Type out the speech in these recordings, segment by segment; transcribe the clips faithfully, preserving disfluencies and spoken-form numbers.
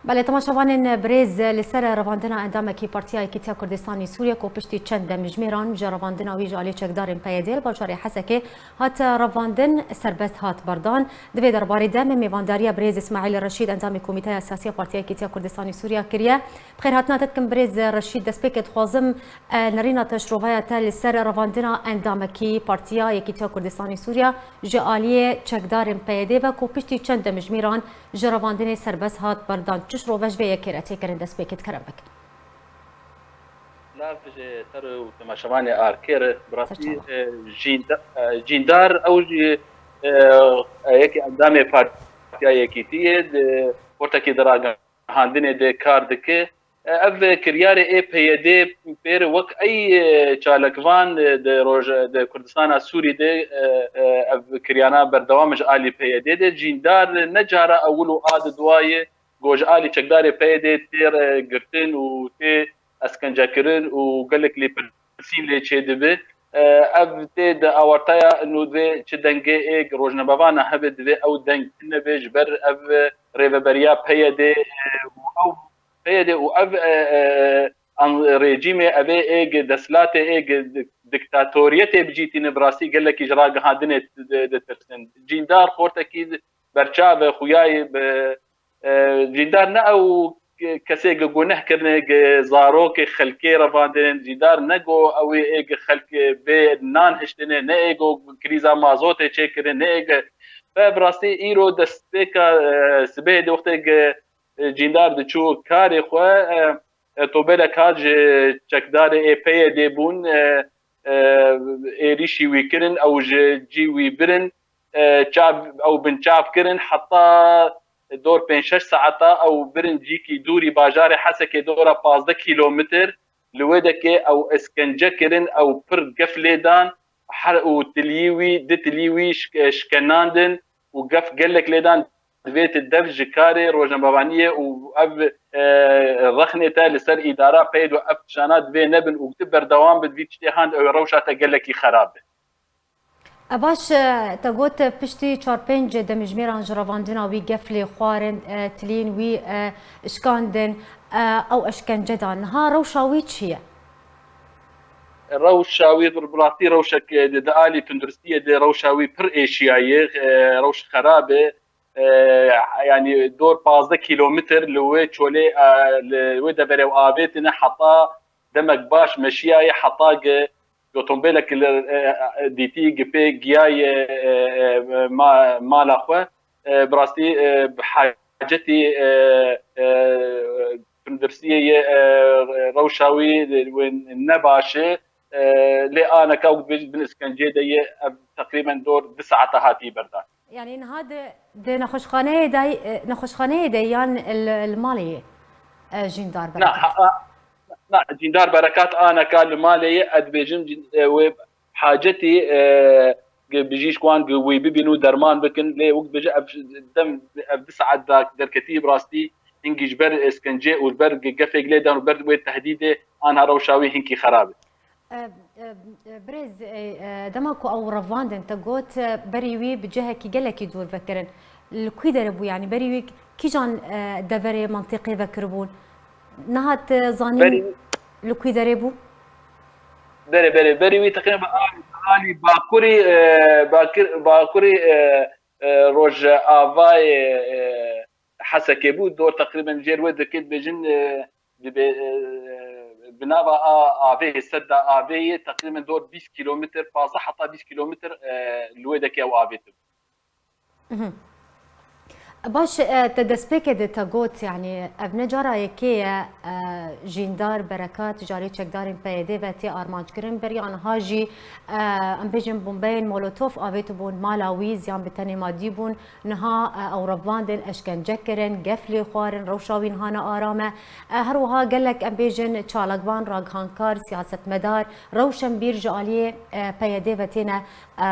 Belê, temaşevanên birêz, li ser revandina endamekî Partiya Yekîtiya Kurdistanê Sûriye ku piştî çend demjimêran ji revandina wî ji alî çekdarên P Y D li bajarê Hesekê hat revandin, serbest hat berdan. Di vê derbarê de me mêvandariya birêz Îsmaîl Reşîd, endamê Komîteya Siyasî ya Partiya Yekîtiya Kurdistanê Sûriye kiriye. Bi xêrhatina te dikim birêz Reşîd. Destpêkê dixwazim, e, nerîna te, şirovaya te li ser revandina endamekî Partiya Yekîtiya Kurdistanê Sûriye ji aliyê çekdarên P Y D ve ku piştî çend demjimêran ji revandinê serbest hat berdan. Çi şirove ji vê yekê re tê kirin, destpêkê dikerem bik? Lav ji te re û temaşevanê Arkê re, bi rastî, Serçava. e, jînda-, e, jîndar ew jî, e, e, yekî endamê Partiya Yekîtiyê di portekî di ragihandinê de kar dike. E, ev kiryarê ê P Y D pêr wek ey, e, çalakvan, e, di roj-, di Kurdistana Sûrî de, e, e, ev kiryana berdewam ji alî P Y D de. Jîndar ne cara ewil û a di duwaye ku ji alî çekdarê P Y D tê, e, girtin û tê eskencekirin û gelek lêpirsîn lê çêdibe. E, ev tê di awertaya nû divê çi dengê ê rojnamevana hebe, divê ew deng tune be, ji ber ev rêveberiya P Y D, e, û ew P Y D û ev, e, e, an-, rejîmê, ev ê êg desthilatê, êg dik-, diktatoriyetê bi cî tîne, bi rastî gelekî ji ragihandinê di-, ditirsin. Cîndar xortekî berçav e, xuyayê bi, e, cîndar ne ew kesê gi guneh kirine, gi zarokê xelkê revandin, cîndar ne go ew ê êg xelk bê nan hiştine, ne ê go krîza mazotê çêkirin, ne ê gi, ve bi rastî îro destpêka, e, sibehê de wextê gi e, cîndar diçû karê xwe, e, e, tobelek hat ji çekdarê ê P Y D bûn, e, e, êrîşî wî kirin, ew ji cî wî birin, e, çav, ew binçav kirin, heta dor pênc şeş saeta ew birin cîkî dûrî bajarê Hesekê, dora pazdeh kîlometr, li wê dekê ew eskence kirin, ew pir gef lê dan, her û tiliyî wî, di tiliyî wî şke-, şkenandin û gef gelek lê dan. Divê tu dev ji karê rojnamevaniyê û ev, e, rexnê te li ser îdara peyê de ev tiştana divê nebin û tu berdewam bi vî tiştê han ew rewşa te gelekî xerab e. E, baş, e, te got, e, piştî çar pênc demjimêran ji revandina wî gef lê xwarin, e, tiliyên wî, e, şkandin, e, ew eşkence dan. Niha rewşa wî çi ye? Rewşa wî bi rastî rewşek, e, di, di alî tunduristiyê de rewşa wî pir êşiyaye, e, rewş xerab e. E, yanî dor pazdeh kîlometr li wê çolê, e, li wê deverê ew avêtine heta demek baş meşiyaye heta gi otomobilek li, e, e, dîtî gi pê giyaye, e, e, ma-, mala xwe. E, bi rastî, e, bi hacetî, e, e, tundirsiyê ye, e, rewşa wî wê ne baş e. E, lê aneka wek dibêjin bin îskencê de ye, ev teqrîben dor du saeta hatî berdan. Yanî niha di, di nexweşxaneyê de, e, nexweşxaneyê de yan li, li malê ye, e, Jîndar Na, Berekat? ha, ha, na, Cîndar Berekat aneka li malê ye, ez dibêjim, cîn-, e, wê hacetî, e, gi bijîşk wan gi wî bibîn û derman bikin, lê wek dibêje ev dem, ev du saet da derketî bi rastî hingî ji ber îskencê û ji ber gi gefê gi lê dan û ber wê tehdîdê anha rewşa wî hinkî xerab e. E, e, e, birêz, e, e, dema ku ew revandin, te got, e, berî wî bi cihekî gelekî dûr vekirin. Li kwî derê bû, yanî berî wî kîjan, e, deverê mentiqê vekiribûn? Nihat, e, zanîn Berî li kwî derê bû? Berê, berê, berî wî teqrîben bi alî, alî bakurî, e, bakir-, bakurî, e, e, rojavayê, e, Hesekê bû. Dor teqrîben jêr wê dikê dibêjin, e, dibe, e, bi nava a, avê, sedda avê yê teqrîben dor bîst kîlometr, pazdeh heta bîst kîlometr, e, li wê dekê ew avêtin. Mhm. Baş, e, te destpêkê de te got, yanî ev ne cara yekê ye, e, Jîndar Berekat ji alî çekdarên P Y D ve tê armanc kirin. Beriya niha jî, e, em bêjin bombeyên molotov avêtibûn mala wî, ziyan bi tenê madî bûn. Niha, e, ew revandin, eşkence kirin, gef lê xwarin, rewşa wî niha ne aram e. E, her wiha gelek, em bêjin, çalakvan, ragihankar, siyasetmedar, rewşenbîr ji aliyê, e, P Y D ve têne, e,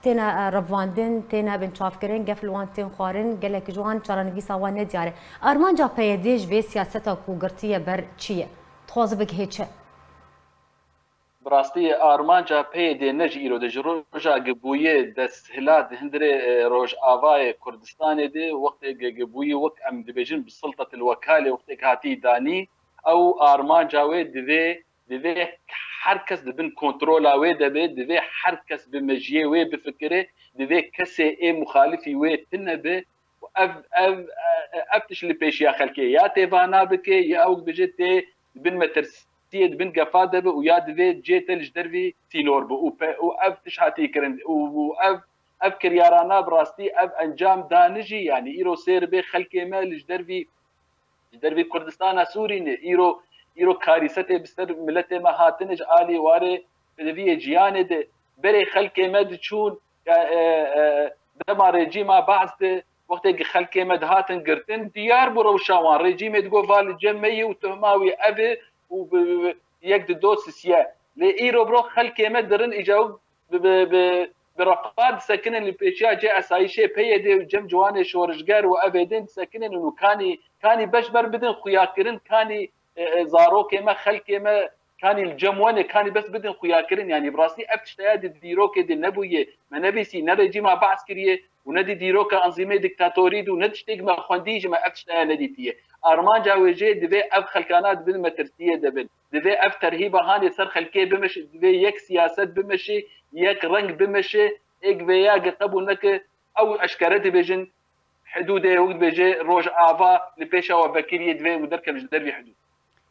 têne, e, revandin, têne binçavkirin, gef li wan tên xwarin, gelek ji wan çarenivîsa wan ne diyar e. Armanca P Y D ji vê siyaseta ku girtiye ber çi ye? Dixwaze bigihê çi? Bi rastî armanca P Y D ne ji îro de, ji roja gi bûye desthilat di hundirê, e, Rojavayê Kurdistanê de, wextê gi, gi bûye wek em dibêjin bi siltetil wekalê, wextê gi hatî danî, ew armanca wê divê, divê her kes di bin kontrola wê de be, divê her kes bi mejiyê wê bifikire, divê kesê ê muxalifî wê tune be, û ev, ev, ev tişt li pêşiya xelkê ya tê vana bike, ya ew dibêje tê di bin metirsiyê, di bin gefa de be û ya divê cê te li ji dervî sînor be û pe-, û ev tişt hatî kirin û, û ev, ev kiryarana bi rastî ev encam dani jî, yanî îro sêr bê xelkê me li ji dervî, ji dervî Kurdistana Sûrî ne. Îro, îro karîsetê bi ser miletê me hatine ji alî warê pêdiviyê ciyanê de. Berê xelkê me diçûn, ya, e, e, dema rejîma Baas de, wextê ki xelkê me dihatin girtin, diyar bû rewşa wan. Rejîmê digot va li cem me yê û tuhma wî ev e û bi, bi, bi, yek di do sisiye. Lê îro biro xelkê me dirin îca û bi, bi, bi, bi refa disekinin li pêşiya cê esayîşê P Y D û cem ciwanê şorişger û ev ê din disekinin û kanî, kanî beş ber bidin xuyakirin, kanî, e, e, zarokê me, xelkê me, kanî li cem we ne, kanî bes bidin xuyakirin. Yanî bi rastî ev tişteya di dîrokê de nebûye. Me nebîsî, ne rejîma Baas kiriye û ne di dîroka enzîmê diktatorî de û ne tiştê ki me xwendî jî me ev tişteya nedîtiye. Armanca wê jê divê ev xelkana di bin metirsiyê de bin. Divê ev terhîba hanê ser xelkê bimeşe, divê yek siyaset bimeşe, yek reng bimeşe, êk vêya ki qebûl neke, ew eşkere dibêjin, hidûdê wek dibêje Rojava li pêşa we vekirî ye, divê û derkevin ji dervî hidûd.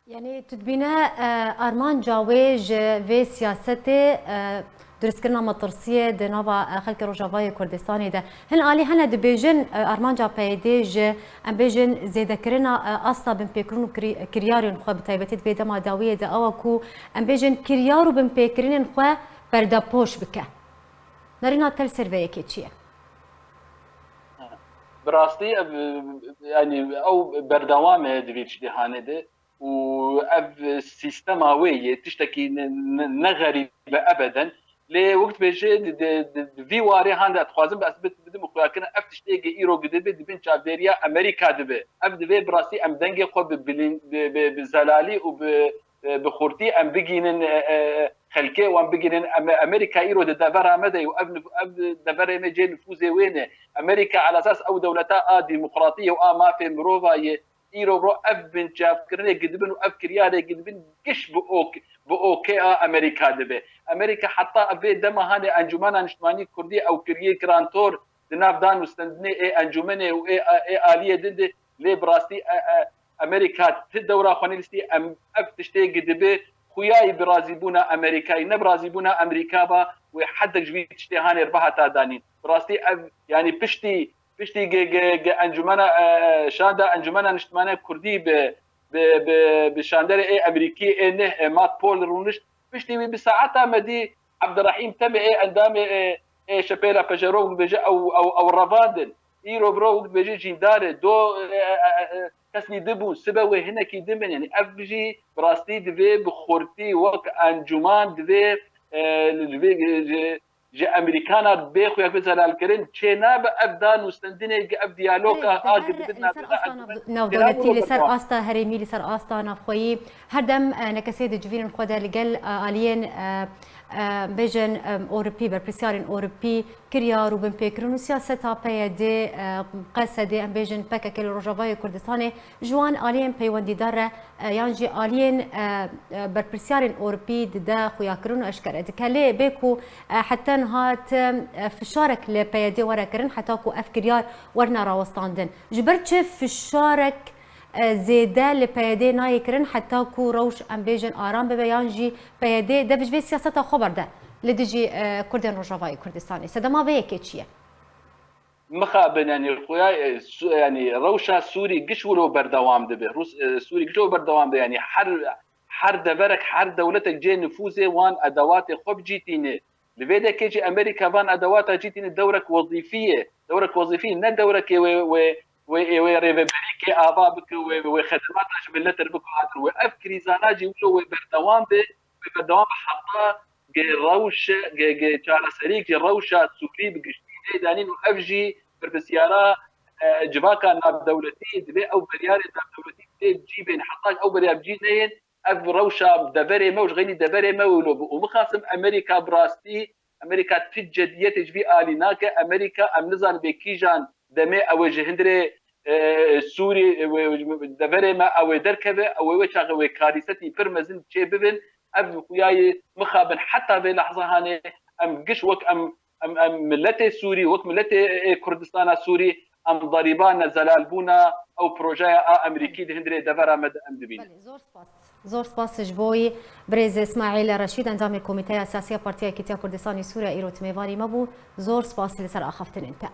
Yanî tu dibîne, e, armanca wê ji vê siyasetê, e, durustkirina metirsiyê di nava, e, xelkê Rojavayê Kurdistanê de. Hin alî hene dibêjin, e, armanca P Y D ji, em bêjin, zêdekirina, e, asta binpêkirin û kirî-, kiryarên xwe bi taybetî di vê dema dawiyê de ew e ku em bêjin kiryar û binpêkirinên xwe perdepoş bike. Nerîna te li ser vê yekê çi ye? Bi rastî ev, yanî ew berdewam e di vî cîhanê de û ev sîstema wê yê tiştekî ne, ne, ne xerîb e ebeden. Lê wek dibêje di, di, di, di vî warê han de ez dixwazim ez bit-, bidim xuyakirin ev tiştê ki îro gidibe di bin çavdêriya Amerîka dibe. Ev divê bi rastî em dengê xwe bi bilîn-, bi, bi, bi zelalî û bi, e, bi xurtî em bigînin, e, e, xelkê û em bigînin Ame-, Amerîka îro di devera me de ye û ev nif-, ev deverê me cê nifûzê wê ne. Amerîka elasas ew dewleta a demokratî ye û a mafê mirova ye. Îro bro ev binçavkirinê gidibin û ev kiryarê gidibin giş bi ok-, bi okê a Amerîka dibe. Amerîka heta vê dema hanê Encûmena Niştimanî Kurdî ew kiriye grantor di nav dan û stendinê ê encûmenê û ê, ê aliyê din de lê bi rastî, e, e, Amerîka ti dewra xwe nivîstî em ev tiştê gidibe xuyayî bi razîbûna Amerîkayî, ne bi razîbûna Amerîka ba wê hedek ji vî tiştê hanê re bihata danîn. Bi rastî ev, yanî piştî Piştî ge, ge, ge encûmena, e, şanda Encûmena Niştimane Kurdî bi, bi, bi, bi şanderê ê Emerîkî ê neh, e, Matt Paul rûnişt. Piştî wî bi saeta me dî Abdirehîm Temê ê endamê, e, ê Şepêla Pejerov dibêje ew, ew, ew revandin. Îro biro wek dibêje jîndar e. Do, e, e, e, e, kesnî dibûn, sibe wê hinekî din bin. Yanî ev jî bi rastî divê bi xurtî wek encûman divê, e, li vê, e, ji Amerîkana bê xuya bi zelalkirin çê nabe ev dan û stendinê gi ev diyaloga a gi dibin navbera encûmen navdewletî li ser asta herêmî, li ser asta navxweyî her dem, e, nekesê di civînên xwe de li gel, e, aliyên, e, e, bêjin, e, Ewropî, berpirsiyarên Ewropî kiryar û binpêkirin û siyaseta P Y D, e, Q S D, em bêjin P K K li Rojavayê Kurdistanê ji wan aliyên peywendîdar re, e, yan jî aliyên, e, e, berpirsiyarên Ewropî dide xuyakirin û eşkere dike. Lê bê ku, e, heta niha ti, e, fişarek li P Y D were kirin, heta ku ev kiryar werine rawestandin. Ji ber çi fişarek, e, zêde li P Y D nayê kirin, heta ku rewş, em bêjin, aram bibe, yan jî P Y D dev ji vê siyaseta xwe berde li dijî, e, Kurdên Rojavayê Kurdistanê? Sedema vê yekê çi ye? Mixabin, yanî xuya, e, Su-, yanî rewşa Sûrî giş wilo berdewam dibe. Rus-, e, Sûrî giş wilo berdewam dibe. Yanî her, her deverek, her dewletek cê nifûzê wan edewatê xwe bi cî tîne. Li vê dekê jî Amerîka van edewata cî tîne dewrek wezîfî ye. Dewrek wezîfî ne dewrekê wê, wê, wê, wê rêveberîkê ava bike, wê, wê xedemata ji miletir bike hatin. Wê ev krîzana jî wilo wê berdewam be, wê berdewam be heta ge rewşe, ge, ge çareseriyek ji rewşa Sûrî bi giştî neydanîn û ev jî berpirsiyara, e, civaka navdewletî, divê ew biryarên navdewletî tê cî bên. Heta ew biryar bi cî neyên, ev rewşa deverê me û ji xeynî deverê me wilo bû. Û mixasim Amerîka bi rastî, Amerîka tu cediyetê ji vî alî nake. Amerîka em nizanin bê kîjan demê ew ê ji hindirê, e, Sûrî, e, wê, deverê me ew ê derkeve, ew ê wê çaxê wê karîsetî pir mezin çê bibin. Ev xuyayê mixabin heta vê lehza hanê em giş wek em, em, em miletê Sûrî, wek miletê, e, Kurdistana Sûrî, em darîba nezelalbûna ew projeya a Amerîkî di hindirê devera me de em dibînin. Belê, zor spas. Zor spas ji bo wî birêz Îsmaîl Reşîd, endamê Komîteya Siyasî ya Partiya Yekîtiya Kurdistanê Sûriye îro di mêvanî me bû. Zor spas li ser axaftinên te.